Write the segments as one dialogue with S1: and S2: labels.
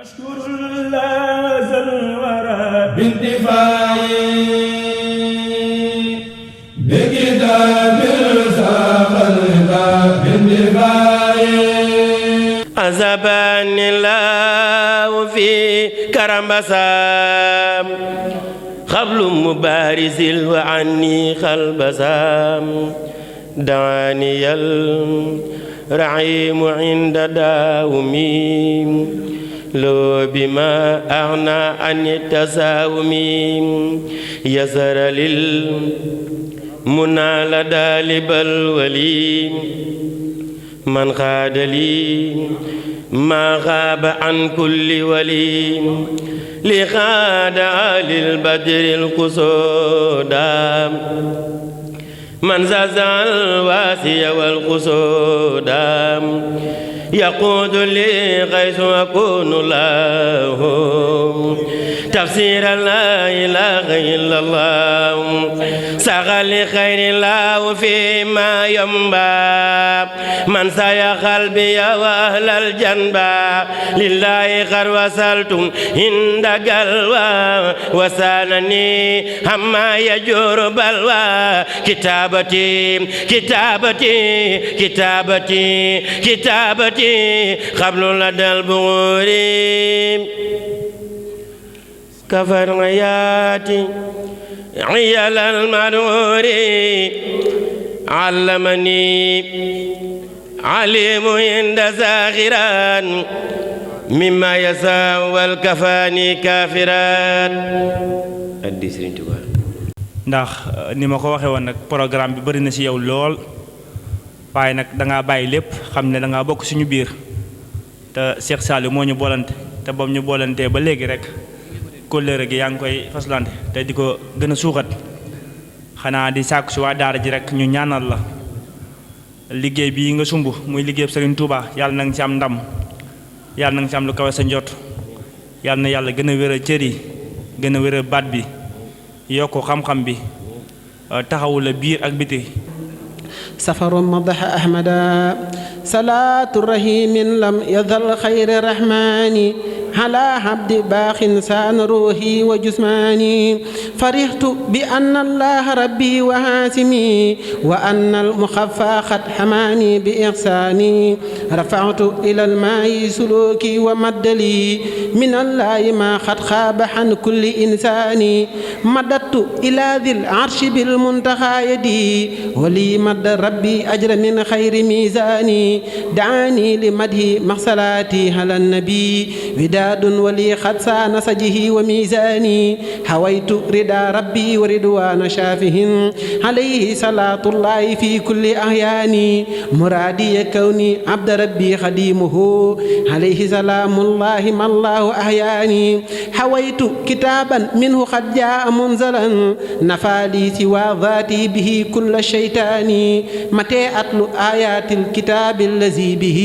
S1: أشكر الله ذا الورى بانتفاعي بكتاب ساقلنا بانتفاعي أزباني الله في كرمبسام قبل مبارز وعني خلبسام دعاني الرعيم عند داومي لو بما أغنى عن التساوم يسر للمنى لدى لبالولي من خاد لي ما غاب عن كل ولي لخاد للبدر القصودا من زازع الواسي والقصودا يقود لي غيث أكون له تفسير لا إله إلا الله سغى لخير الله فيما ينبى من سيا قلبي وأهل الجنبى لله خر وسلتم عند قلوى وسالني عما يجور بلوى كتابتي كتابتي كتابتي كتابتي قبل لدى البغور كفر غياتي عيال المرور علمني عليم عند زاخران مما يساء والكفاني كافرات addi Sëriñ Tuubaa
S2: ndax ni ma ko waxee woon nag programme bi bari na ci yow lool waaye nag dangaa bàyyi lépp xam ne dangaa bokk suñu biir te Cheikh Saliou moo ñu boolante te boobu ñu boolantee ba léegi rek kóllëre gi yaa ngi koy faslante te di ko gën a suuxat xanaa di sàkku si waa daara ji rek ñu ñaanal la liggéey bii nga sumb muy liggéey Serigne Touba yàlla na nga ci am ndam yàlla na nga ci am lu kawe sa njot yàlla na yàlla gën a wéral cër yi gën a wéral baat bi yokk xam-xam bi taxawu la biir ak biti
S3: سفر مضح أحمدا صلاة رحيم لم يظل خير الرحمن على عبد باخ سان روحي وجسماني فرحت بأن الله ربي وهاسمي وأن المخفى قد حماني بإحساني رفعت إلى الماء سلوكي ومد لي من الله ما قد خاب عن كل إنسان مددت إلى ذي العرش بالمنتهى يدي ولي مد ربي أجر من خير ميزاني دعاني لمده مغسلاتي على النبي وداد ولي قد سان سجه وميزاني حويت رضا ربي ورضوان شافه عليه صلاة الله في كل أحياني مرادي كوني عبد ربي خديمه عليه سلام الله ما الله أحياني حويت كتابا منه قد جاء منزلا نفالي سوى ذاتي به كل الشيطان متى أتلو آيات الكتاب الذي به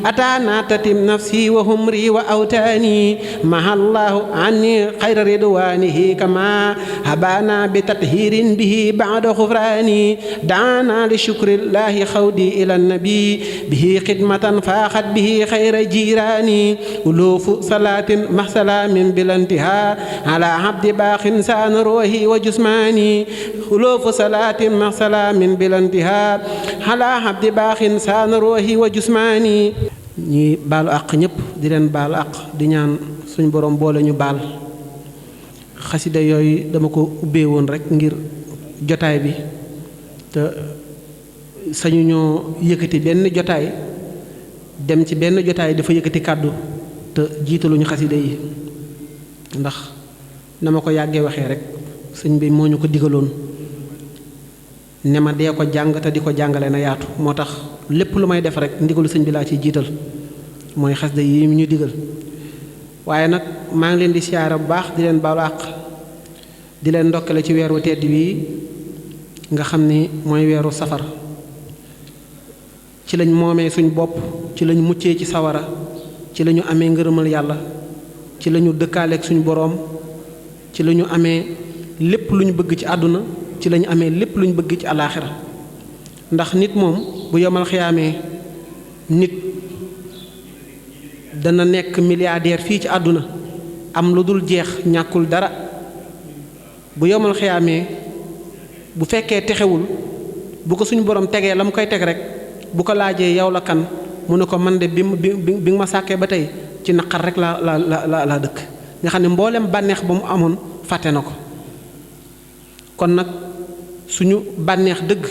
S3: أتانا تتم نفسي وهمري وأوتاني مع الله عني خير رضوانه كما هبانا بتطهير به بعد غفراني دعانا لشكر الله خودي إلى النبي به خدمة فاخت به خير جيراني ألوف صلاة مع سلام بلا انتهاء على عبد باخ سان روحي وجسماني ألوف صلاة مع سلام بلا انتهاء على عبد باخ سان روحي وجسماني ñi baalu àq ñëpp di leen baalu àq di ñaan suñu borom boole ñu baal xasida yooyu dama ko ubbee woon rek ngir jotaay bi te sañu ñoo yëkkati benn jotaay dem ci benn jotaay dafa yëkkati kàddu te jiitaluñu xasida yi ndax na ma ko yàggee waxee rek sëñ bi moo ñu ko digaloon ne ma dee ko jàng te di ko jàngale na yaatu moo tax lépp lu may def rek ndigalu sëñ bi laa ciy jiital mooy xasida yi ñu digal waaye nag maa ngi leen di siyaara bu baax di leen baalu àq di leen ndokkale ci weeru tedd bii nga xam ni mooy weeru safar ci lañ moomee suñ bopp ci lañ muccee ci sawara ci lañu amee ngërëmal yàlla ci lañu dëkkaaleeg suñu boroom ci lañu amee lépp lu ñu bëgg ci àdduna ci lañu amee lépp lu ñu bëgg ci alaaxira ndax nit moom bu yomal xiyaamee nit dana nekk milliardaire fii ci àdduna am lu dul jeex ñàkkul dara bu yomal xiyaamee bu fekkee texewul bu ko suñu borom tegee la mu koy teg rek bu ko laajee yow la kan mu ne ko man de bi nga ma sàkkee ba tey ci naqar rek la dëkk nga xam ne mboolem bànneex ba mu amoon fàtte na ko kon nag suñu bànneex dëgg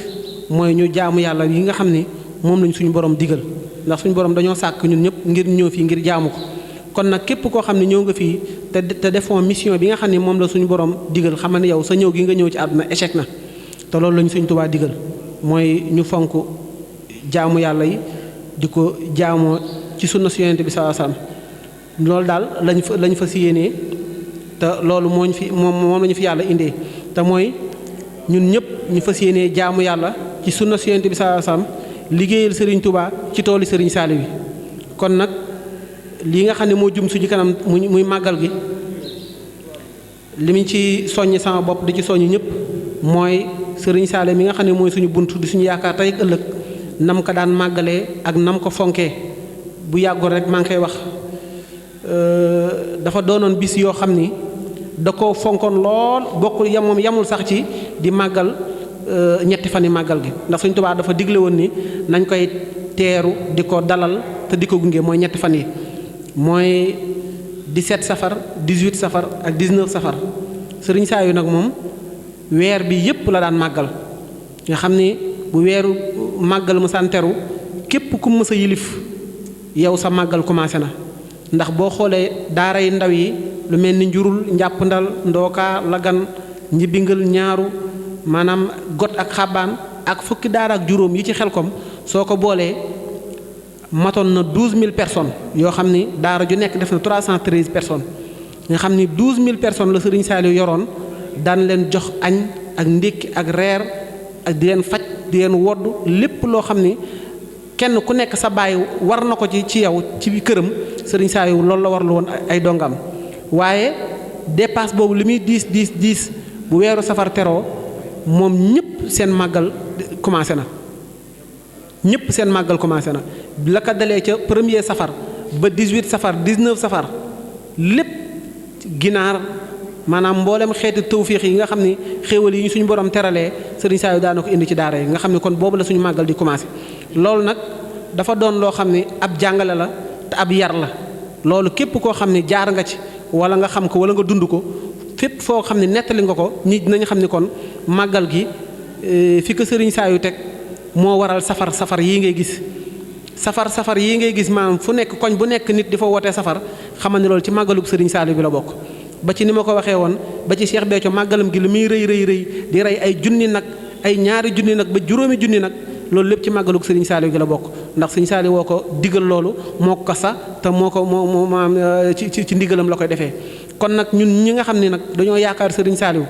S3: mooy ñu jaamu yàlla yi nga xam ne moom lañ suñu borom digal ndax suñu borom dañoo sàkk ñun ñëpp ngir ñëw fii ngir jaamu ko kon nag képp koo xam ne ñëw nga fii te defoo mission bi nga xam ne moom la suñu borom digal xam ne yow sa ñëw gi nga ñëw ci àdduna échec na te loolu lañu Sëñ Tuubaa digal mooy ñu fonk jaamu yàlla yi di ko jaamoo ci sunna si Yonent bi sallallahu alayhi wasallam loolu daal lañ fa si yéenee te loolu moom lañu fi yàlla indee te mooy ñun ñëpp ñu fas yéenee jaamu yàlla ci sunna si Yonent bi sallallahu alayhi wasallam liggéeyal Serigne Touba ci tooli Serigne Saliou yi kon nag lii nga xam ne moo jum suñu kanam muy màggal gi li mu ci soññ sama bopp di ci soññ ñëpp mooy Serigne Saliou mi nga xam ne mooy suñu bunt di suñu yaakaar tey ak ëllëg nam ko daan màggalee ak nam ko fonkee bu yàggul rek maa ngi koy wax dafa doonoon bis yoo xam ni da ko fonkoon lool bokkul yamul sax ci di màggal ñetti fan yi màggal gi ndax Sëñ Tuubaa dafa digle woon ni nañ koy teeru di ko dalal te di ko gunge mooy ñetti fan yi mooy 17 safar 18 safar ak 19 safar Sëriñ Saliou nag moom weer bi yépp la daan màggal nga xam ni bu weeru màggal mu santeru képp ku mës a yilif yow sa màggal commencé na ndax boo xoolee daara yi ndaw yi lu mel ni njurul njàppndal ndookaa lagan njibingal ñaaru maanaam got ak xabaan ak fukki daara ak juróom yi ci Xelkom soo ko boolee matoon na 12000 personnes yoo xam ni daara ju nekk def na 313 personnes nga xam ni 12000 personnes la Serigne Saliou yoroon daan leen jox añ ak ndékki ak reer ak di leen faj di leen wodd lépp loo xam ni kenn ku nekk sa baay war na ko ci yow ci këram Serigne Saliou loolu la war lu woon ay dongam waaye dépasse boobu li muy diis bu weeru safar teroo moom ñëpp seen màggal commencé na ñëpp seen màggal commencé na la ko dalee ca premier safar ba 18 safar 19 safar lépp ginaar maanaam mboolem xeeti tawfiix yi nga xam ni xéewal yi ñu suñu borom teralee Serigne Saliou daana ko indi ci daara yi nga xam ne kon boobu la suñu màggal di commencé loolu nag dafa doon loo xam ne ab jàngale la te ab yar la loolu képp koo xam ne jaar nga ci wala nga xam ko wala nga dund ko fépp foo xam ne nettali nga ko nit dinañ xam ne kon màggal gi fi ko Serigne Saliou teg moo waral safar yii ngay gis safar yii ngay gis maanaam fu nekk koñ bu nekk nit di fa wootee safar xamal ne loolu ci màggalub Serigne Saliou bi la bokk ba ci ni ma ko waxee woon ba ci Cheikh Béthio màggalam gi li muy rëy di rey ay junni nag ay ñaari junni nag ba juróomi junni nag loolu lépp ci màggalug Serigne Saliou gi la bokk ndax Serigne Saliou woo ko digal loolu moo ko sa te moo ci ndigalam la koy defee kon nag ñun ñi nga xam ne nag dañoo yaakaar Serigne Saliou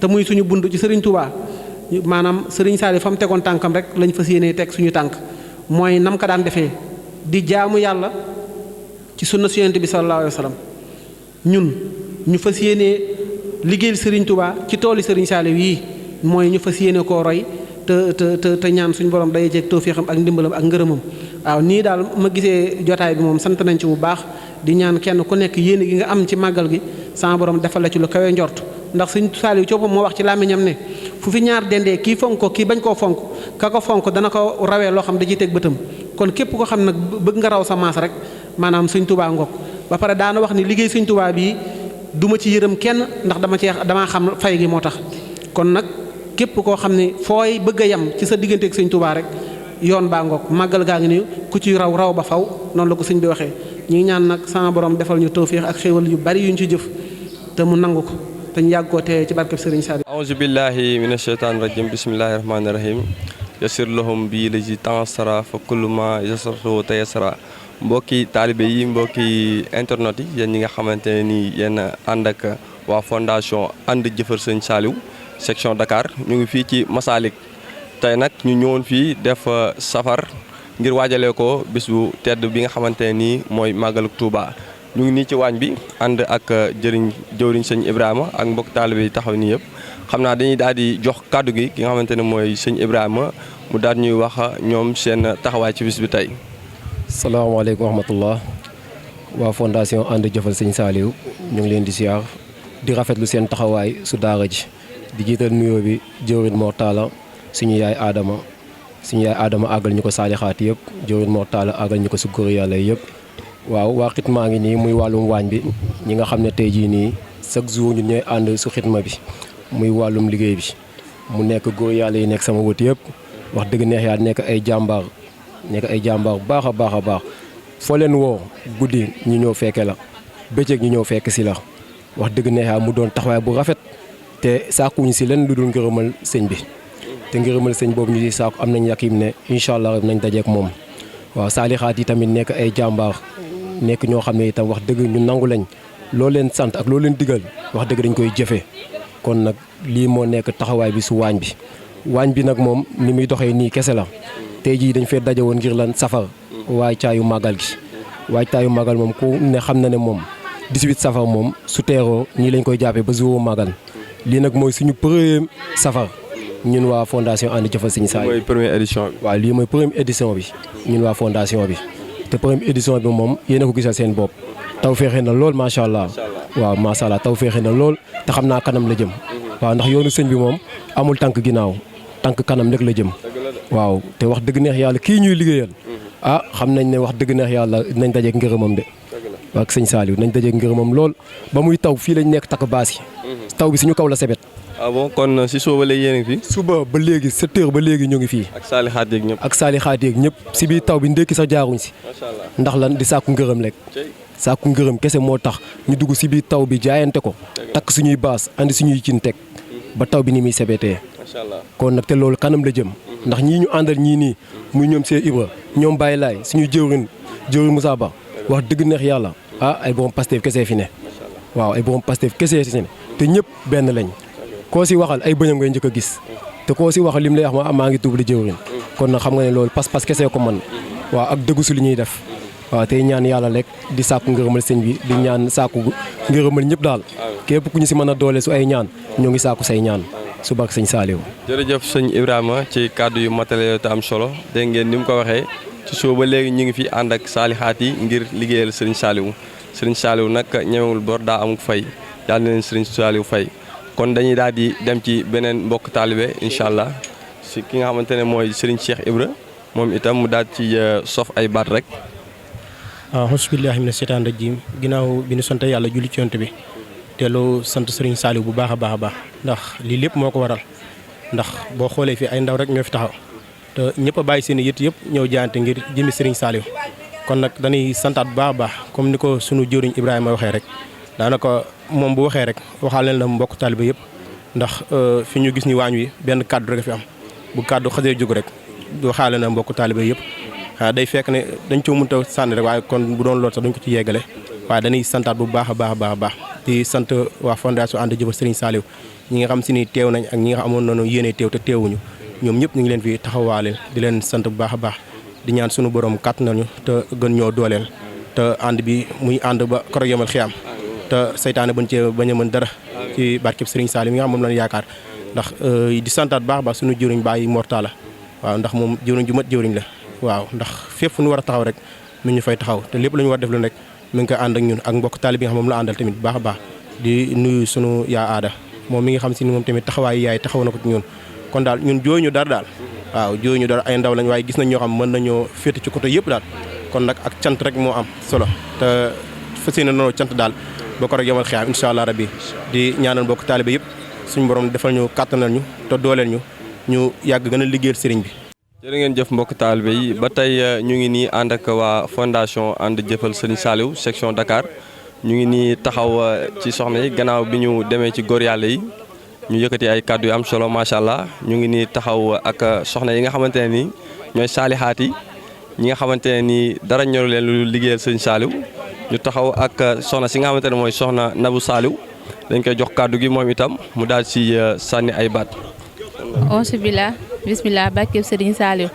S3: te muy suñu bund ci Serigne Touba maanaam Serigne Saliou fa mu tegoon tànkam rek lañ fas yéenee teg suñu tànk mooy nam ko daan defee di jaamu yàlla ci sunna su Yonent bi sallallahu alayhi wa sallam ñun ñu fas yéenee liggéeyal Serigne Touba ci tooli Serigne Saliou yii mooy ñu fas yéene koo roy te ñaan suñu borom day jeeg tawfiixam ak ndimbalam ak ngërëmam waaw nii daal ma gisee jotaay bi moom sant nañ ci bu baax di ñaan kenn ku nekk yéene gi nga am ci màggal gi sama borom defal la ci lu kawe njort ndax Serigne Saliou coppam moo wax ci làmmiñam ne fu fi ñaar dendee kii fonk ko kii bañ koo fonk ka ko fonk dana ko rawee loo xam da ciy teg bëtam kon képp ko xam nag bëgg nga raw sa maas rek maanaam Serigne Touba ngok ba pare daana wax ni liggéey Serigne Touba bii duma ci yërëm kenn ndax damaa xam fay gi moo tax kon nag képp koo xam ne fooy bëgg a yem ci sa diggante ak Sëñ Touba rek yoon baa ngoog màggal gaa ngi ni ku ci raw ba faw noonu la ko sëñ bi waxee ñu ngi ñaan nag sama borom defal ñu tawfiix ak xéewal yu bari yu ñu ci jëf te mu nangu ko te ñu yàgg koo tee ci barkeb Sëriñ Saliou.
S4: aouzu billahi mina sheytaani rajim bismillahi rahmaani rahim yasir lahum bii la ji tansara fa kullu ma yasartu tayassara mbokki taalibe yi mbokki internet yi yéen ñi nga xamante ne nii yéen ànd ak waa fondation ànd jëfër Sëñ Saliou section Dakar ñu ngi fii ci Masalik tey nag ñu ñëwoon fii def safar ngir waajalee ko bis bu tedd bi nga xamante ne nii mooy màggaluk Touba ñu ngi nii ci waañ bi ànd ak jëwriñ sëñ Ibrahima ak mbokk taalibe yi taxaw nii yëpp xam naa dañuy daal di jox kàddu gi ki nga xamante ne mooy sëñ Ibrahima mu daal ñuy wax ñoom seen taxawaay ci bis bi tey.
S5: salaamaaleykum wa rahmatullah waa fondation ànd jëfal sëñ Saliou ñu ngi leen di siyaar di rafetlu seen taxawaay su daara ji di jiital nuyoo bi jëwrin Mor Talla suñu yaay Adama àggal ñu ko saalixaat yëpp jëwrin Mor Talla àggal ñu ko si góor yàlla yëpp. waaw waa xitmaa ngi nii muy wàllum waañ bi ñi nga xam ne tey jii nii chaque jour ñu ñooy ànd su xitma bi muy wàllum liggéey bi mu nekk góor yàlla yi nekk sama wët yëpp wax dëgg neex yaa nekk ay jàmbaar bu baax a baax foo leen woo guddi ñu ñëw fekke la bëccëg ñu ñëw fekk si la wax dëgg neex yaa mu doon taxawaay bu rafet te saakuñu si leen lu dul ngërëmal sëñ bi te ngërëmal sëñ boobu ñu si saaku am nañ yaqiin ne incha allah nañ dajeek moom. waaw saalixaat yi tamit nekk ay jàmbaar nekk ñoo xam ne itam wax dëgg ñu nangu lañ loo leen sant ak loo leen digal wax dëgg dañ koy jëfee kon nag lii moo nekk taxawaay bi su waañ bi nag moom ni muy doxee nii kese la tey jii dañ fee daje woon ngir lan safar waajtaayu màggal gi waajtaayu màggal moom ku ne xam na ne moom 18 safar moom su teeroo nii lañ koy jàppee ba jour màggal lii nag mooy suñu premier safar ñun waa fondation ànd jëfal sëñ Saliou.
S4: mooy première édition bi.
S5: waaw lii mooy première édition bi ñun waa fondation bi te première édition bi moom yéen a ko gisal seen bopp taw feexe na lool macha allah. waaw macha allah taw feexe na lool te xam naa kanam la jëm. waaw ndax yoonu sëñ bi moom amul tànk ginnaaw tànk kanam rek la jëm. waaw te wax dëgg neex yàlla kii ñuy liggéeyal xam nañ ne wax dëgg neex yàlla nañ dajeek ngërëmam de. waaw ak sëñ Saliou nañ dajeek ngërëmam lool ba muy taw fii lañ nekk takk baas yi. taw bi suñu kaw la sebet.
S4: ah bon kon si suba ba léegi yéen a ngi fi.
S5: suba ba léegi 7 heures ba léegi ñu ngi fii.
S4: ak saalixaat yeeg ñëpp.
S5: ak saalixaat yeeg ñëpp si biir taw bi ndékki sax jaaruñ si.
S4: macha allah
S5: ndax lan di sàkku ngërëm rek. sàkku ngërëm kese moo tax ñu dugg si biir taw bi jaayante ko. takk suñuy baas andi suñuy cin teg ba taw bi ni muy sebetee.
S4: macha allah
S5: kon nag te loolu kanam la jëm. ndax ñii ñu àndal ñii nii muy ñoom see Ibra ñoom Baye Laay suñu jëwrin Moussa Ba wax dëgg neex yàlla ay borom Pastef kese fi ne. waaw ay borom Pastef kese fi ne te ñëpp benn lañ koo si waxal ay bëñam ngay njëkk a gis te koo si waxal lim lay wax maa ngi tuub li jëwrin kon nag xam nga ne loolu pas-pas kese ko man waaw ak dëggu si li ñuy def waaw tey ñaan yàlla rek di sàkku ngërëmal sëñ bi di ñaan sàkku ngërëmal ñëpp daal képp ku ñu si mën a doole su ay ñaan ñoo ngi sàkku say ñaan su barke sëñ Saliou.
S4: jërëjëf sëñ Ibrahima ci kàddu yu matale te am solo dégg ngeen ni mu ko waxee ci suba ba léegi ñu ngi fi ànd ak saalixaat yi ngir liggéeyal sëriñ Saliou nag ñemewul bor daa amuk fay yàlla na leen sëriñ Saliou fay kon dañuy daal di dem ci beneen mbokk taalibe incha allah si ki nga xamante ne mooy sëriñ Cheikh Ibra moom itam mu daal ci sof ay baat rek.
S6: bismillaahi mina sheytaani rajiim ginnaaw bi ñu sant yàlla julli ci yonent bi teelu sant sëriñ Saliou bu baax a baax ndax lii lépp moo ko waral ndax boo xoolee fii ay ndaw rek ñoo fi taxaw te ñëpp a bàyyi seen i yët yëpp ñëw jaayante ngir jëmi sëriñ Saliou kon nag dañuy santaat bu baax a baax comme ni ko sunu jëriñ Ibrahima waxee rek daanaka moom bu waxee rek waxaal leen la mbokk taalibe yëpp ndax fi ñu gis ni waañ wi benn kàddu rek fi am bu kàddu xasee jóg rek waxaale na mbokk taalibe yëpp day fekk ne dañ coo mënta sànni rek waaye kon bu doon loolu sax dañ ko ci yeggale waaye dañuy santaat bu baax a baax di sant waa fondation ànd jëfal Serigne Saliou ñi nga xam si ni teew nañ ak ñi nga amoon nañu yéene teew te teewuñu ñoom ñëpp ñu ngi leen fi taxawaale di leen sant bu baax a baax di ñaan suñu borom kàtt nañu te gën ñoo dooleel te ànd bi muy ànd ba koro yemal xiyaam te saytaane bañ cee bañ a mën dara ci barkeb Serigne Saliou mi nga xam moom lañu yaakaar ndax di santaat baax a baax suñu jëriñ Baye Mor Talla waaw ndax moom jëriñ ju mat jëriñ la waaw ndax fépp fu ñu war a taxaw rek mi ñu fay taxaw te lépp lu ñu war def lu nekk mi ngi koy ànd ak ñun ak mbokk taalibe bi nga xam moom la àndal tamit bu baax a baax di nuyu sunu yaa aada moom mi nga xam si ni moom tamit taxawaay yaay taxaw na ko ci ñun kon daal ñun jooy ñu dara daal waaw jooy ñu dara ay ndaw lañ waaye gis nañ ñoo xam mën nañoo féete ci côté yëpp daal kon nag ak cant rek moo am solo te fas yéene noonu cant daal boo ko rek yomal xiyaam incha allah rabbi di ñaanal mbokk taalibe yëpp suñu borom defal ñu kàttanal ñu te dooleel ñu yàgg gën a liggéeyal sëriñ bi.
S4: jërë ngeen jëf mbokk taalibe yi ba tey ñu ngi nii ànd ak waa fondation ànd jëfal Serigne Saliou section Dakar ñu ngi nii taxaw ci soxna yi gannaaw bi ñu demee ci góor yàlla yi ñu yëkkati ay kàddu yu am solo macha allah ñu ngi nii taxaw ak soxna yi nga xamante ne nii ñooy saalixaat yi ñi nga xamante ne nii dara ñoru leen lu liggéeyal Serigne Saliou ñu taxaw ak soxna si nga xamante ne mooy soxna Nabou Saliou dañ koy jox kàddu gi moom itam mu daal ci sànni ay baat.
S7: bismillah barkeb Serigne Saliou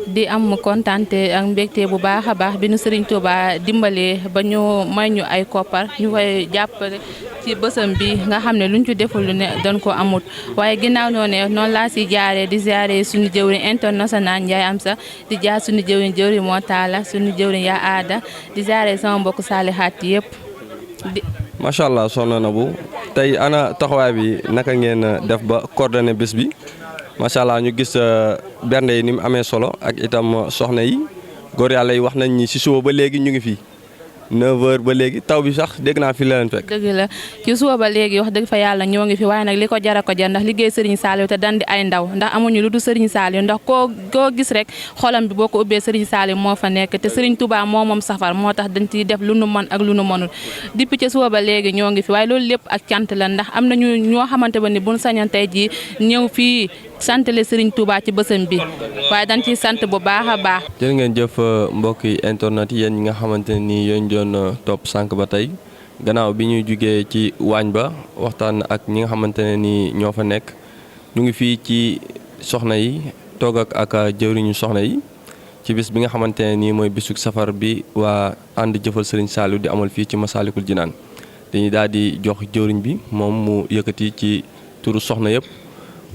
S7: di am kontante ak mbégte bu baax a baax bi nu Serigne Touba dimbalee ba ñu may ñu ay koppar ñu koy jàppale ci bësam bi nga xam ne luñ ci deful lu ne dañ ko amut waaye ginnaaw noonu laa si jaaree di ziare suñu jëwriñ international Ndiaye Amsa di jaar suñu jëwriñ moo taala suñu jëwriñ yaa aada di ziare sama mbokk saalihaat yëpp.
S4: macha allah soxna Nabou tey ana taxawaay bi naka ngeen def ba coordonné bés bi. macha allah ñu gis bernde yi ni mu amee solo ak itam soxna yi góor yàlla yi wax nañ ni si suba ba léegi ñu ngi fii 9h ba léegi taw bi sax dégg naa fi la leen fekk.
S7: dëgg la ci suba ba léegi wax dëgg fa yàlla ñoo ngi fi waaye nag li ko jar ndax liggéey Serigne Saliou te dandi ay ndaw ndax amuñu lu du Serigne Saliou ndax koo gis rek xolam bi boo ko ubbee Serigne Saliou moo fa nekk te Serigne Touba moom safar moo tax dañ ciy def lu nu mën ak lu nu mënul depuis ci suba ba léegi ñoo ngi fi waaye loolu lépp ak cant la ndax am nañu ñoo xamante ba ni buñ sañoon tey jii ñëw fii santale Serigne Touba ci bësam bi waaye dañ ciy sant bu baax a baax.
S4: jërë ngeen jëf mbokki internet yéen ñi nga xamante ne nii yéen doon topp sànq ba tey gannaaw bi ñuy jugee ci waañ ba waxtaan ak ñi nga xamante ne nii ñoo fa nekk ñu ngi fii ci soxna yi toog ak jëwriñu soxna yi ci bis bi nga xamante ne nii mooy bisu safar bi waa ànd jëfal Serigne Saliou di amal fii ci Massalikul Jinaan dañuy daal di jox jëwriñ bi moom mu yëkkati ci turu soxna yëpp.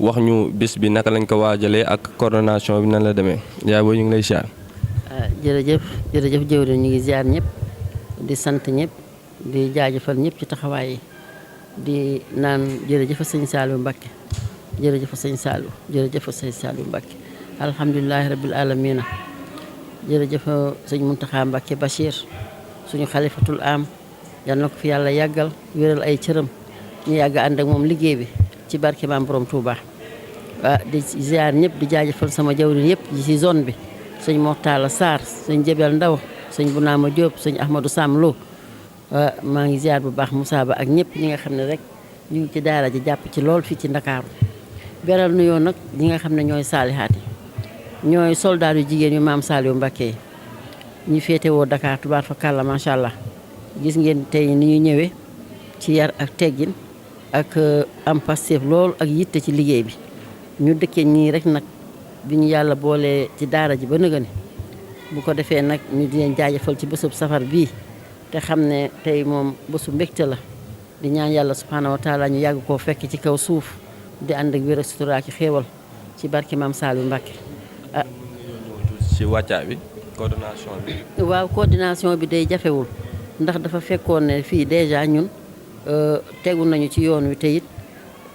S4: wax ñu bis bi naka lañ ko waajalee ak coordination bi nan la demee yaay booy ñu ngi lay ziar.
S8: jërëjëf jëwriñ ñu ngi ziar ñëpp di sant ñëpp di jaajëfal ñëpp ci taxawaay yi di naan jërëjëf sëñ Saliou Mbacké jërëjëf sëñ Saliou jërëjëf sëñ Saliou Mbacké alhamdulilahi rabbil alamina jërëjëf sëñ Mountakha Mbacké Bachir suñu xalifatul am yal na ko fi yàlla yàggal wéral ay cëram ñu yàgg ànd ak moom liggéey bi ci barke maam borom Touba di ziar ñëpp di jaajëfal sama jawriñ yëpp ci zone bi sëñ Mortala Sarr sëñ Jebel Ndaw sëñ Bunaama Diop sëñ Ahmadou Sam Lo maa ngi ziar bu baax Moussa Ba ak ñëpp ñi nga xam ne rek ñu ngi ci daara ji jàpp ci lool fii ci Ndakaaru beral nuyoo nag ñi nga xam ne ñooy saalihaat yi ñooy soldaar yu jigéen yu maam Saliou Mbacké yi ñi féetewoo Dakar tubaar fa kàlla macha allah gis ngeen tey ni ñu ñëwee ci yar ak teggin ak am Pastef loolu ak yitte ci liggéey bi ñu dëkkee ñii rek nag bi ñu yàlla boole ci daara ji ba nëgëni bu ko defee nag ñu di leen jaajëfal ci bésub safar bii te xam ne tey moom bésu mbégte la di ñaan yàlla subhanahu wa taala ñu yàgg koo fekk ci kaw suuf di ànd ak wér ak sutura ci xéewal ci barke maam Saliou Mbacké
S4: ci wàccaa bi coordination bi.
S8: waaw coordination bi day jafewul ndax dafa fekkoon ne fii déjà ñun tegu nañu ci yoon wi te it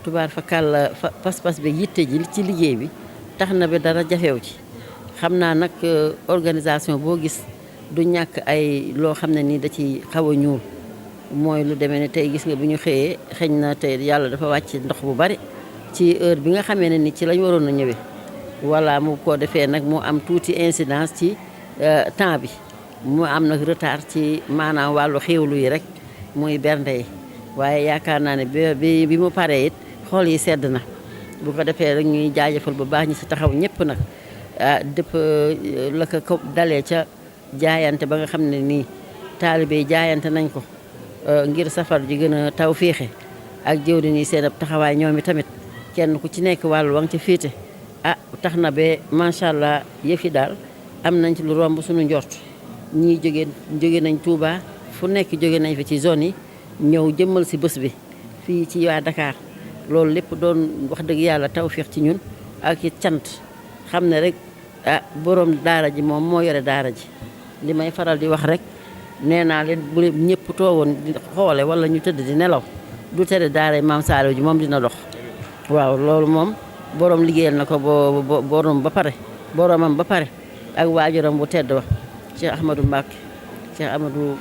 S8: tubaar fa kàlla pas-pas bi yitte ji ci liggéey bi tax na bi dara jafew ci xam naa nag organisation boo gis du ñàkk ay loo xam ne nii da ci xaw a ñuul mooy lu demee ne tey gis nga bi ñu xëyee xëñ na tey yàlla dafa wàcc ndox bu bari ci heure bi nga xamee ne ni ci lañ waroon a ñëwee voilà mu ko defee nag mu am tuuti incidence ci temps bi mu am nag retard ci maanaam wàllu xéewlu yi rek muy bernde yi waaye yaakaar naa ne bi mu paree it xool yi sedd na bu ko defee rek ñuy jaajëfal bu baax ñi ci taxaw ñëpp nag dëpp la ko dalee ca jaayante ba nga xam ne nii taalibe yi jaayante nañ ko ngir safar ji gën a taw féexe ak jëwriñ yi seen ab taxawaay ñoom i tamit kenn ku ci nekk wàllu wa nga ca féete tax na ba macha allah yëf yi daal am nañ ci lu romb suñu njort ñii jóge nañ Touba fu nekk jóge nañ fi ci zone yi ñëw jëmmal si bés bi fii ci waa Dakar loolu lépp doon wax dëgg yàlla tawfeex ci ñun ak it cant xam ne rek borom daara ji moom moo yore daara ji li may faral di wax rek nee naa leen bu ñëpp toowoon di xoole wala ñu tëdd di nelaw du tere daara maam Saliou ji moom dina dox waaw loolu moom borom liggéeyal na ko boromam ba pare ak waajuram bu tedd wax Cheikh Ahmadou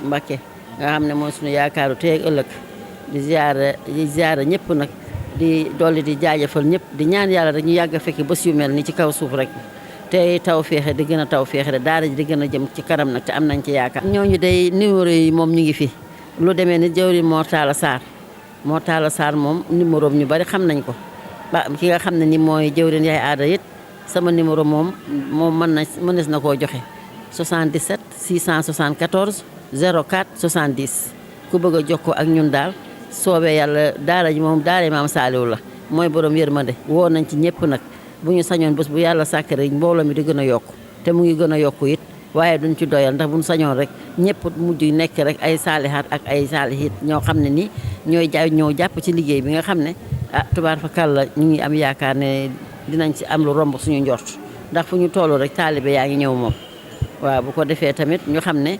S8: Mbacké nga xam ne mooy suñu yaakaaru tey ak ëllëg di ziara ñëpp nag di dolli di jaajëfal ñëpp di ñaan yàlla rek ñu yàgg a fekk bés yu mel ni ci kaw suuf rek tey taw féexe di gën a taw féexe de daara ji di gën a jëm ci kanam nag te am nañ ci yaakaar. ñooñu day numéro yi moom ñu ngi fi lu demee ni jawriñ Mortala Sarr moom numéro ñu bari xam nañ ko ki nga xam ne ni mooy jawriñ yaay aada it sama numéro moom mënees na koo joxe 77 674 04 70 ku bëgg a jokkoo ak ñun daal soobee yàlla daara ji moom daara maam Saliou la mooy borom yërmande woo nañ ci ñëpp nag bu ñu sañoon bés bu yàlla sàkk rek mbooloo mi di gën a yokku te mu ngi gën a yokku it waaye duñ ci doyal ndax buñ sañoon rek ñëpp mujj nekk rek ay saalihaat ak ay saalihit ñoo xam ne nii ñoo jàpp ci liggéey bi nga xam ne tubaar fa kàlla ñu ngi am yaakaar ne dinañ ci am lu romb suñu njort ndax fu ñu toll rek taalibe yaa ngi ñëw moom waaw bu ko defee tamit ñu xam ne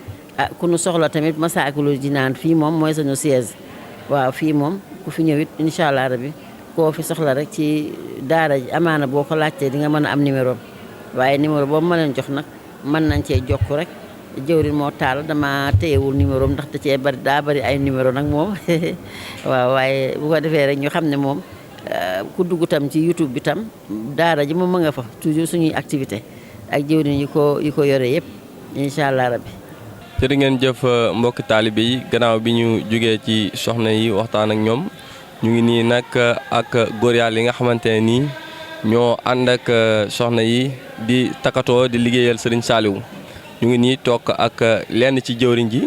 S8: ku ñu soxla tamit Masaalikul Jinaan fii moom mooy suñu siège waaw fii moom ku fi ñëwit incha allah rabbi koo fi soxla rek ci daara ji amaana boo ko laajtee di nga mën a am numéro waaye numéro boobu ma leen jox nag mën nañ cee jokk rek jëwrin moo taal dama téyewul numéro ndax da cee bari daa bari ay numéro nag moom waaw waaye bu ko defee rek ñu xam ne moom ku dugg tam ci YouTube bi tam daara ji moom ma nga fa toujours suñuy activité ak jëwrin yi ko yore yëpp incha allah rabbi
S4: jërë ngeen jëf mbokki taalibe yi gannaaw bi ñu jógee ci soxna yi waxtaan ak ñoom ñu ngi nii nag ak góor yàlla yi nga xamante ne nii ñoo ànd ak soxna yi di takkatoo di liggéeyal Serigne Saliou ñu ngi nii toog ak lenn ci jëwriñ ji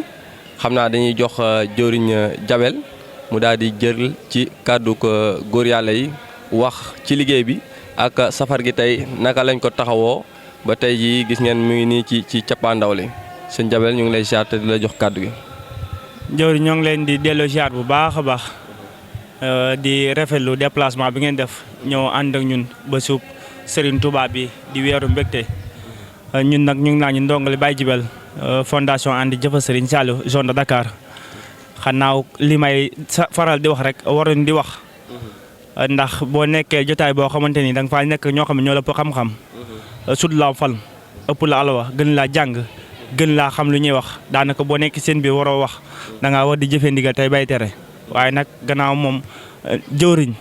S4: xam naa dañuy jox jëwriñ Jabel mu daal di jël ci kàddu ko góor yàlla yi wax ci liggéey bi ak safar gi tey naka lañ ko taxawoo ba tey jii gis ngeen mu ngi nii ci cappaandaw li sëñ Jabel ñu ngi lay ziar te di la jox kàddu gi.
S2: jëwriñ ñoo ngi leen di delloo ziar bu baax a baax di rafetlu déplacement bi ngeen def ñëw ànd ak ñun ba suub Serigne Touba bi di weeru mbégte ñun nag ñu ngi naa ñu ndongali Baye Jibel fondation ànd jëfa Serigne Saliou zone de Dakar xanaaw li may faral di wax rek waruñ di wax ndax boo nekkee jotaay boo xamante ni da nga faa nekk ñoo xam ne ñoo la ëpp xam-xam sud la fal ëpp la alwa gën laa jàng gën laa xam lu ñuy wax daanaka boo nekk seen bi waroo wax da ngaa war di jëfee ndigal tey bay tere waaye nag gannaaw moom jëwriñ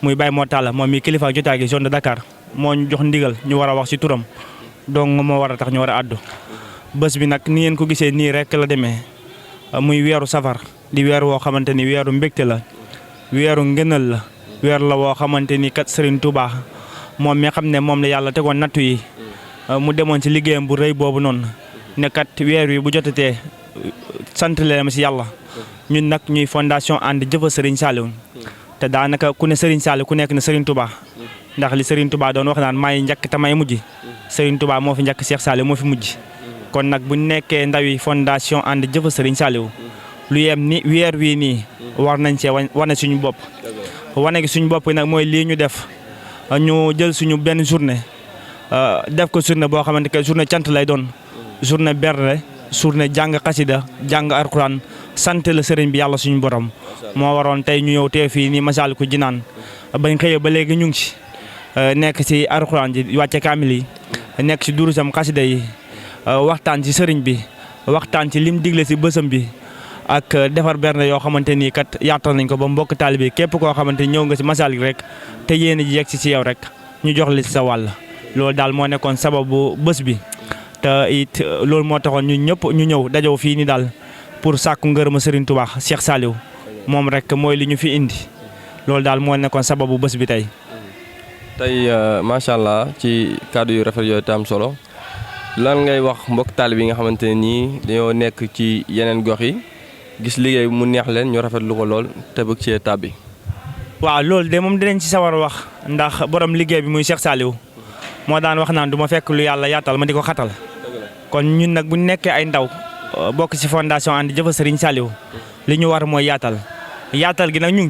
S2: muy Baye moo taala moom mi kilifa jotaay gi zone de Dakar moo ñu jox ndigal ñu war a wax ci turam donc moo war a tax ñu war a àddu bés bi nag ni ngeen ko gisee nii rek la demee muy weeru safar di weer woo xamante ni weeru mbégte la weeru ngënal la weer la woo xamante ni kat Serigne Touba moom mi xam ne moom la yàlla tegoon nattu yi mu demoon ci liggéeyam bu rëy boobu noonu ne kat weer wi bu jotatee sant leen ci yàlla ñun nag ñuy fondation ànd jëfa Serigne Saliou te daanaka ku ne Serigne Saliou ku nekk ne Serigne Touba ndax li Serigne Touba doon wax naan may njëkk te may mujj Serigne Touba moo fi njëkk Cheikh Saliou moo fi mujj kon nag bu nekkee ndawi fondation ànd jëfa Serigne Saliou lu yem ni weer wii nii war nañ cee wane suñu bopp wane gi suñu bopp nag mooy lii ñu def ñu jël suñu benn journée def ko journée boo xamante que journée cant lay doon journée berne journée jàng xasida jàng alxuraan sant la sëriñ bi yàlla suñu borom moo waroon tey ñu ñëw tee fii nii Masaalikul Jinaan bañ xëyee ba léegi ñu ngi ci nekk ci alxuraan ji wàcce kaamil yi nekk ci durusam xasida yi waxtaan ci sëriñ bi waxtaan ci lim digle ci bësam bi ak defar berne yoo xamante ni kat yaatal nañ ko ba mbokk taalibe képp koo xamante ni ñëw nga ci Masalik rek te yéen ji yegg ci yow rek ñu jox li sa wàll loolu daal moo nekkoon sababu bés bi te it loolu moo taxoon ñun ñëpp ñu ñëw dajaw fii ni daal pour sàkku ngërëma Serigne Touba Cheikh Saliou moom rek mooy li ñu fi indi loolu daal moo nekkoon sababu bés bi tey.
S4: tey macha allah ci kàddu yu rafet yooyu tam solo lan ngay wax mbokk taalibe yi nga xamante ne nii dañoo nekk ci yeneen gox yi gis liggéey mu neex leen ñu rafetlu ko lool te bëgg cee tàbbi.
S2: waaw loolu de moom dinañ ci sawar wax ndax borom liggéey bi muy Cheikh Saliou moo daan wax naan du ma fekk lu yàlla yaatal ma di ko xatal kon ñun nag bu ñu nekkee ay ndaw bokk ci fondation ànd jëfa Serigne Saliou li ñu war mooy yaatal gi nag ñu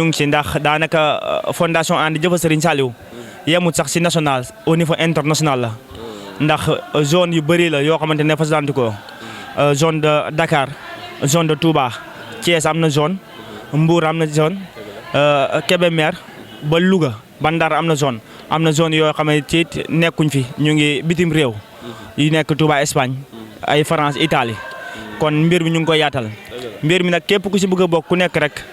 S2: ngi ci ndax daanaka fondation ànd jëfa Serigne Saliou yemut sax ci national au niveau international la ndax zone yu bëri la yoo xamante ne fasanti ko zone de Dakar zone de Touba Thiès am na zone Mbour am na zone Kébémer ba Louga ba Ndar am na zone yoo xam ne ci nekkuñ fi ñu ngi bitim réew yu nekk Touba Espagne ay France Italie kon mbir mi ñu ngi koy yaatal mbir mi nag képp ku ci bëgg a bokk ku nekk rek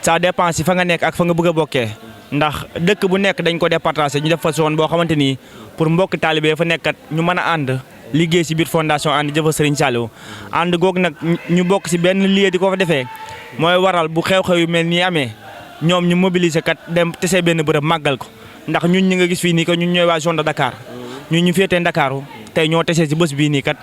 S2: ça dépend si fa nga nekk ak fa nga bëgg a bokkee ndax dëkk bu nekk dañ ko départagé ñu def fa zone boo xamante ni pour mbokk taalibe fa nekkat ñu mën a ànd liggéey ci biir fondation ànd jëfa Serigne Saliou ànd goog nag ñu bokk ci benn lieu di ko fa defee mooy waral bu xew-xew yu mel nii amee ñoom ñu mobiliser kat dem tesee benn bërëb màggal ko ndax ñun ñi nga gis fii nii que ñun ñooy waa zone de Dakar ñun ñu féetee Ndakaaru tey ñoo tesee ci bés bii nii kat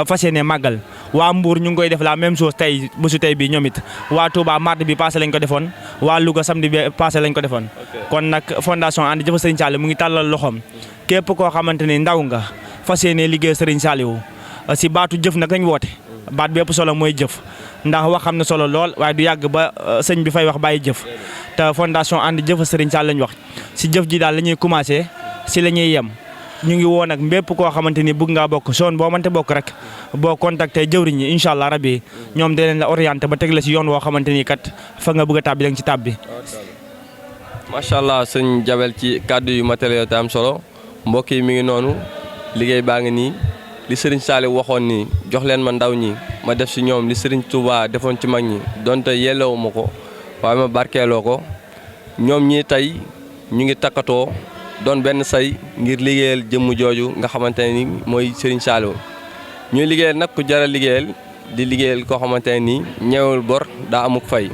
S2: fas yéene màggal waa Mbour ñu ngi koy def la même chose tey bésu tey bii ñoom it waa Touba mardi bi passé lañ ko defoon waa Louga samedi bi passé lañ ko defoon kon nag fondation ànd jëfa Serigne Saliou mu ngi tàllal loxoom képp koo xamante ni ndaw nga fas yéene liggéey Serigne Saliou si baatu jëf nag lañ woote baat bi ëpp solo mooy jëf ndax wax xam na solo lool waaye du yàgg ba sëñ bi fay wax bàyyi jëf te fondation ànd jëf Serigne Saliou lañ wax si jëf ji daal la ñuy commencé si la ñuy yem ñu ngi woo nag mbépp koo xamante ni bëgg ngaa bokk zone boo mënte bokk rek boo contacté jëwriñ ñi incha allah rabbi ñoom dinañ la orienté ba teg la si yoon woo xamante ni kat fa nga bëgg a tàbbi da nga ci tàbbi.
S4: macha allah sëñ Jabel ci kàddu yu matériel te am solo mbokk yi mi ngi noonu liggéey baa ngi nii li Serigne Saliou waxoon ni jox leen ma ndaw ñi ma def si ñoom li Serigne Touba defoon ci mag ñi donte yellewu ma ko waaye ma barkeeloo ko ñoom ñii tey ñu ngi takkatoo doon benn say ngir liggéeyal jëmm jooju nga xamante ne ni mooy Serigne Saliou ñuy liggéeyal nag ku jara liggéeyal di liggéeyal koo xamante ne ni ñeewul bor daa amuk fay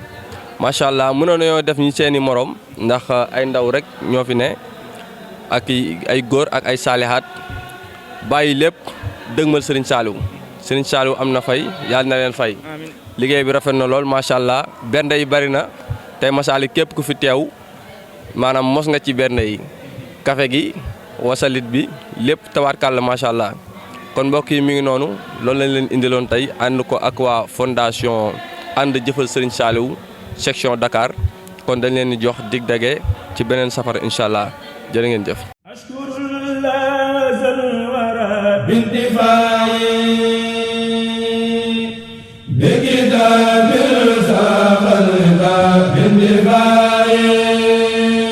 S4: macha allah mënoon nañoo def ñu seeni morom ndax ay ndaw rek ñoo fi ne ak ay góor ak ay saalihaat bàyyi lépp dëgmal Serigne Saliou am na fay yàlla na leen fay liggéey bi rafet na lool macha allah bernde yi bari na tey masaali képp ku fi teew maanaam mos nga ci bernde yi café gi wasalit bi lépp tabaarkàlla macha allah kon mbokk yi mi ngi noonu loolu lañ leen indiloon tey ànd ko ak waa fondation ànd jëfal Serigne Saliou section Dakar kon dañ leen di jox dig dage ci beneen safar incha allah jërë ngeen jëf.